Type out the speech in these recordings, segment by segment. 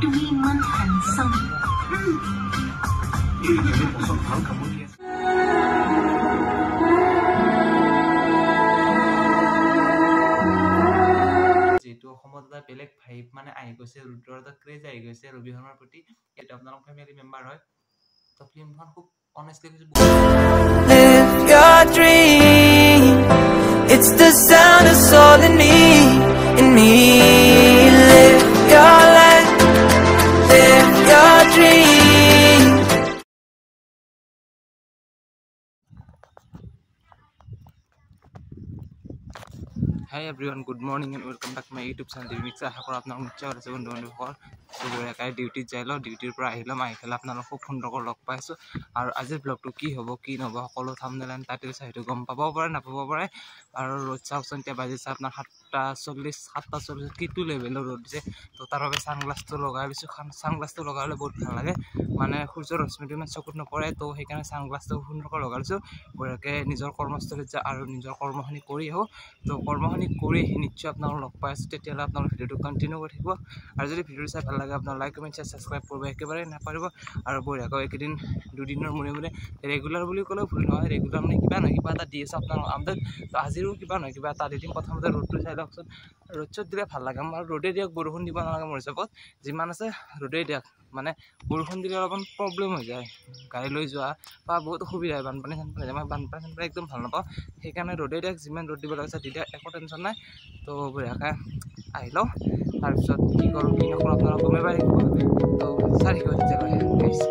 তুমি ইমান হেণ্ডচাম। ভাল কাপোৰ কি আছে? যিহেতু অসমত এটা বেলেগ ভাইব মানে আহি গৈছে, ৰুদ্ৰৰ এটা ক্ৰেজ আহি গৈছে ৰবি শৰ্মাৰ প্ৰতি, এইটো আপোনালোক ফেমিলি মেম্বাৰ হয়। তো ফিল্মখন খুব অনেষ্টলি কৈছোঁ। Live your dream. It's the sound of soul in me, in me. Live your life, live your dream. Hi everyone, good morning and welcome back my YouTube channel TV mixer. আশা কৰোঁ আপোনালোক নিশ্চয় ভাল আছে বন্ধু বান্ধৱীসকল। তো বঢ়িয়াকৈ ডিউটিত যাই লওঁ, ডিউটিৰ পৰা আহি ল'ম, আহি পেলাই আপোনালোক খুব সুন্দৰকৈ লগ পাইছোঁ। আৰু আজিৰ ব্লগটো কি হ'ব কি নহ'ব সকলো থাম্বনেইল এণ্ড টাইটেল চাই সেইটো গম পাব পাৰে নাপাব পাৰে। আৰু ৰ'দ চাওকচোন, এতিয়া বাজিছে আপোনাৰ 7:40, 7:40 কিটো লেভেলৰ ৰ'দ দিছে। তো তাৰ বাবে ছানগ্লাছটো লগাই লৈছোঁ। ছানগ্লাছটো লগালে বহুত ভাল লাগে, মানে সূৰ্যৰ ৰশ্মিটো ইমান চকুত নপৰে, তো সেইকাৰণে ছানগ্লাছটো সুন্দৰকৈ লগাই লৈছোঁ। বঢ়িয়াকৈ নিজৰ কৰ্মস্থলীত যাওঁ আৰু নিজৰ কৰ্মখিনি কৰি আহোঁ। তো কৰ্মখিনি কৰি আহি নিশ্চয় আপোনালোক লগ পাই আছোঁ। তেতিয়াহ'লে আপোনালোক ভিডিঅ'টো কণ্টিনিউ কৰি থাকিব। আৰু যদি ভিডিঅ'টো চাই ভাল লাগে আপোনাৰ লাইক, কমেণ্ট, শ্বেয়াৰ, ছাবস্ক্ৰাইব কৰিব একেবাৰে নাপাহৰিব। আৰু বঢ়িয়াকৈ এইকেইদিন দুদিনৰ মূৰে মূৰে ৰেগুলাৰ বুলি ক'লেও ভুল নহয়, ৰেগুলাৰ মানে কিবা নহয় কিবা এটা দি আছোঁ আপোনালোক আপডেট। তো আজিও কিবা নহয় কিবা এটা দি দিম। প্ৰথমতে ৰ'দটো চাই লওকচোন। ৰ'দ চ'দ দিলে ভাল লাগে, আমাৰ ৰ'দে দিয়ক, বৰষুণ দিব নালাগে মোৰ হিচাপত। যিমান আছে ৰ'দেই দিয়ক, মানে বৰষুণ দিলে অলপমান প্ৰব্লেম হৈ যায় গাড়ী লৈ যোৱা বা বহুত অসুবিধা হয়, বানপানী চানপানী হয়। মই বানপানী চানপানী একদম ভাল নাপাওঁ, সেইকাৰণে ৰ'দেই দিয়ক, যিমান ৰ'দ দিব লাগে দি দিয়ক, একো টেনশ্যন নাই। তো বঢ়িয়াকৈ আহি লওঁ, তাৰপিছত কি কৰোঁ কি নকৰোঁ আপোনালোক গমেই পাই থাকিব। তো চাই থাকিব তেতিয়ালৈকে গাইছ।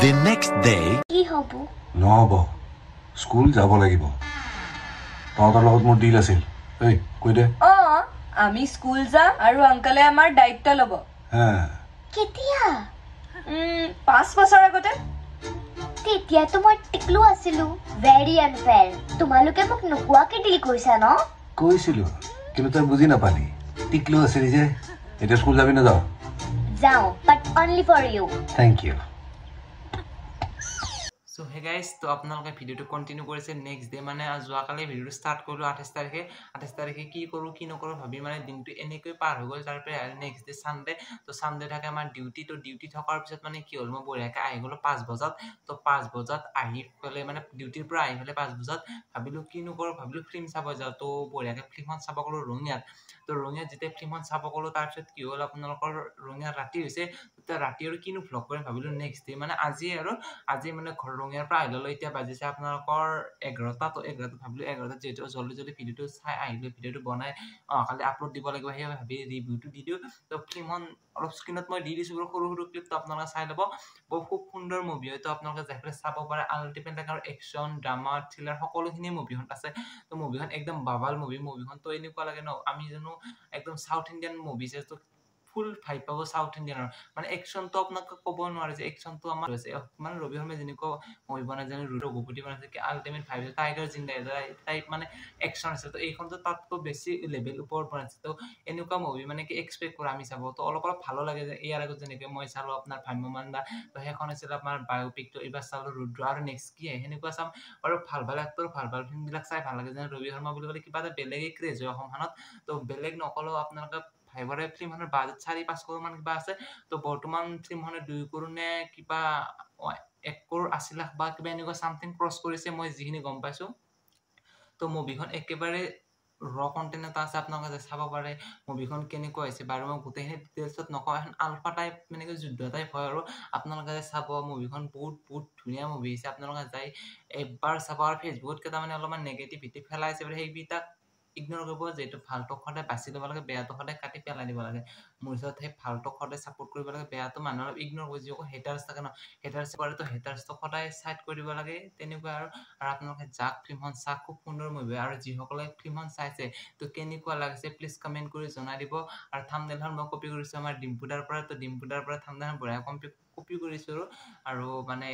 The next day. কি হ'ব? নহ'ব, স্কুল যাব লাগিব। তহঁতৰ লগত মোৰ ডিল আছিল। ঐ কৈ দে। অ, আমি স্কুল যাম আৰু আংকলে আমাৰ দায়িত্ব ল'ব। হা, কেতিয়া? 5 বছৰ আগতে। তেতিয়াতো মই টিকলু আছিলো। ভেৰি আনফেয়াৰ, তোমালোকে মোক নোকোৱাকে ডিল কৰিছা ন? কৈছিলো, কিন্তু তই বুজি নাপালি, টিকলু আছিলি যে। এতিয়া স্কুল যাবি নাযাওঁ? যাওঁ, but only for you. Thank you. So hey guys, তো আপোনালোকে ভিডিঅ'টো কণ্টিনিউ কৰিছে নেক্সট ডে, মানে যোৱাকালি ভিডিঅ'টো ষ্টাৰ্ট কৰিলোঁ 28 তাৰিখে। 28 তাৰিখে কি কৰোঁ কি নকৰোঁ ভাবি মানে দিনটো এনেকৈ পাৰ হৈ গ'ল। তাৰপৰা আহিল নেক্সট ডে ছানডে। তো ছানডে থাকে আমাৰ ডিউটি। তো ডিউটি থকাৰ পিছত মানে কি হ'ল, মই বঢ়িয়াকৈ আহি গ'লোঁ 5 বজাত। তো 5 বজাত আহি পেলাই মানে ডিউটিৰ পৰা আহি পেলাই 5 বজাত ভাবিলোঁ কি নকৰোঁ, ভাবিলোঁ ফিল্ম চাব যাওঁ। তো বঢ়িয়াকৈ ফিল্মখন চাব গ'লোঁ ৰঙিয়াত। তো ৰঙিয়াত যেতিয়া ফিল্মখন চাব গ'লোঁ, তাৰপিছত কি হ'ল আপোনালোকৰ ৰঙিয়াত ৰাতি হৈছে। তেতিয়া ৰাতি আৰু কিনো ভ্লগ কৰিম ভাবিলোঁ নেক্সট ডে মানে আজি আৰু আজি মানে ঘৰ ৰঙিয়াৰ পৰা আহি ল'লোঁ। এতিয়া বাজিছে আপোনালোকৰ 11টা। তো 11টাত ভাবিলোঁ 11টাত যিহেতু জল্দি জল্দি ভিডিঅ'টো চাই আহিলোঁ, ভিডিঅ'টো বনাই অহাকালি আপলোড দিব লাগিব, সেই ভাবি ৰিভিউটো দি দিওঁ। তো ফিল্মখন অলপ স্ক্ৰীণত মই দি দিছোঁ বাৰু, সৰু সৰু ক্লিপটো আপোনালোকে চাই ল'ব। বহুত খুব সুন্দৰ মুভি হয়, তো আপোনালোকে যাই পেলাই চাব পাৰে। আল্টিমেট আৰু একশ্যন, ড্ৰামা, থ্ৰিলাৰ সকলোখিনি মুভিখনত আছে। তো মুভিখন একদম বাবাল মুভি। মুভিখন তো এনেকুৱা লাগে ন, আমি জানো একদম চাউথ ইণ্ডিয়ান মুভি চাই, তো ফুল ভাইব পাব চাউথ ইণ্ডিয়ানৰ। মানে একশ্যনটো আপোনাক ক'ব নোৱাৰে যে একশ্যনটো আমাৰ আছে। মানে ৰবি শৰ্মাই যেনেকুৱা মুভি বনাই, যেনে ৰঘুপতি বনাইছে, কি আল্টিমেট ভাইব আছে, টাইগাৰ জিন্দা টাইপ মানে একশ্যন আছে। তো এইখনটো তাতকৈ বেছি লেভেল ওপৰত বনাইছে। তো এনেকুৱা মুভি মানে কি এক্সপেক্ট কৰোঁ আমি চাব। তো অলপ অলপ ভালো লাগে যে ইয়াৰ আগত যেনেকৈ মই চালোঁ আপোনাৰ ভ্ৰাম্যমান দা, তো সেইখন আছিল আপোনাৰ বায়'পিকটো, এইবাৰ চালোঁ ৰুদ্ৰ, আৰু নেক্সট কি আহে সেনেকুৱা চাম। আৰু ভাল ভাল এক্টৰ, ভাল ভাল ফিল্মবিলাক চাই ভাল লাগে। যেনে ৰবি শৰ্মা বুলি ক'লে কিবা এটা বেলেগেই ক্ৰেজ হয় অসমখনত। তো বেলেগ নক'লেও আপোনালোকে ভাইবৰে ফিল্মখনৰ বাজেট 4-5 কৰোৰ মান কিবা আছে। তো বৰ্তমান ফিল্মখনে 2 কৰোৰ নে কিবা 1 কৰোৰ 80 লাখ বা কিবা এনেকুৱা চামথিং ক্ৰছ কৰিছে, মই যিখিনি গম পাইছোঁ। তো মুভিখন একেবাৰে ৰ কণ্টেণ্ট এটা আছে, আপোনালোকে চাব পাৰে মুভিখন কেনেকুৱা হৈছে। বাৰু মই গোটেইখিনি ডিটেইলছত নকওঁ, এখন আলফা টাইপ মানে কি যুদ্ধ টাইপ হয় আৰু আপোনালোকে চাব মুভিখন বহুত বহুত ধুনীয়া মুভি হৈছে। আপোনালোকে যাই এবাৰ চাব। আৰু ফেচবুকত কেইটামানে অলপমান নেগেটিভিটি ফেলাইছে, সেইকেইটাক ইগন'ৰ কৰিব। যিহেতু ভালটোক সদায় বাছি ল'ব লাগে, বেয়াটো সদায় কাটি পেলাই দিব লাগে। মোৰ হিচাপত সেই ভালটোক সদায় ছাপোৰ্ট কৰিব লাগে, বেয়াটো মানুহে অলপ ইগন'ৰ কৰি যিসকল হেটাৰ্ছ থাকে ন, হেটাৰ্ছ কৰেতো হেটাৰ্ছটোক সদায় ছাইড কৰি দিব লাগে, তেনেকুৱা আৰু। আৰু আপোনালোকে যাক ফিল্মখন চাওক, খুব সুন্দৰ মুভি হয়। আৰু যিসকলে ফিল্মখন চাইছে তো কেনেকুৱা লাগিছে প্লিজ কমেণ্ট কৰি জনাই দিব। আৰু থাম্বনেইলখন মই কপি কৰিছোঁ আমাৰ ডিম্পুদাৰ পৰা। তো ডিম্পুদাৰ পৰা থাম্বনেইলখন বঢ়িয়া কপি কৰিছোঁ আৰু মানে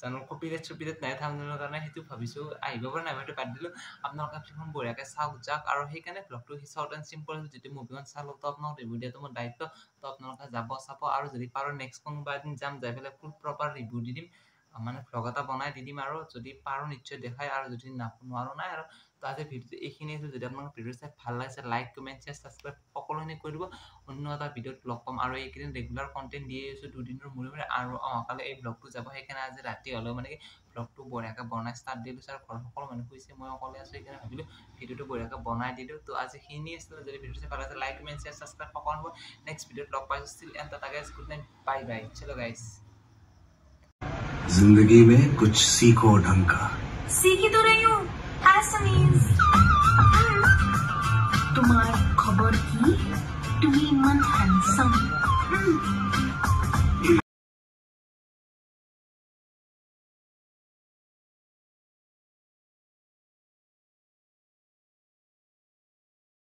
জানো কপিৰাইট চপিৰাইট নাই থাম্বনেইলৰ কাৰণে, সেইটো ভাবিছোঁ আহিব পৰা নাই, সেইটো বাদ দিলোঁ। আপোনালোকে ফিল্মখন বঢ়িয়াকৈ চাওক যাওক। আৰু সেইকাৰণে ব্লগটো শ্বৰ্ট এণ্ড চিম্পল, যিটো মুভিখন চালোঁ তো আপোনাক ৰিভিউ দিয়াটো মোৰ দায়িত্ব। তো আপোনালোকে যাব চাব, আৰু যদি পাৰোঁ নেক্সট কোনোবা এদিন যাম, যাই পেলাই ফুল প্ৰপাৰ ৰিভিউ দি দিম, মানে ভ্লগ এটা বনাই দি দিম। আৰু যদি পাৰোঁ নিশ্চয় দেখাই, আৰু যদি নোৱাৰোঁ নাই আৰু। তো আজি ভিডিঅ'টো এইখিনিয়ে আছিল। যদি আপোনালোকৰ ভিডিঅ' চাই ভাল লাগিছে, লাইক, কমেণ্ট, শ্বেয়াৰ, ছাবস্ক্ৰাইব সকলোখিনি কৰি দিব। অন্য এটা ভিডিঅ'ত লগ পাম। আৰু এইকেইদিন ৰেগুলাৰ কণ্টেণ্ট দিয়ে আছোঁ দুদিনৰ মূৰে মূৰে, আৰু অহাকালি এই ব্লগটো যাব, সেইকাৰণে আজি ৰাতি হ'লেও মানে কি ব্লগটো বঢ়িয়াকৈ বনাই ষ্টাৰ্ট দি দিছোঁ। আৰু ঘৰৰ সকলো মানুহ শুইছে, মই অকলে আছোঁ, সেইকাৰণে ভাবিলোঁ ভিডিঅ'টো বঢ়িয়াকৈ বনাই দিলোঁ। তো আজি এইখিনিয়ে আছিলে। যদি ভিডিঅ'টো চাই ভাল লাগিছে, লাইক, কমেণ্ট, শ্বেয়াৰ, ছাবস্ক্ৰাইব সকলো হ'ব। নেক্সট ভিডিঅ'ত লগ পাইছোঁ। Still and tata guys, good night, bye bye, চলো গাইজ। जिंदगी में कुछ सीखो ढंग का। सीख ही तो रही हूँ असमीज। तुम्हार खबर की, तुम्हें मन हैंडसम।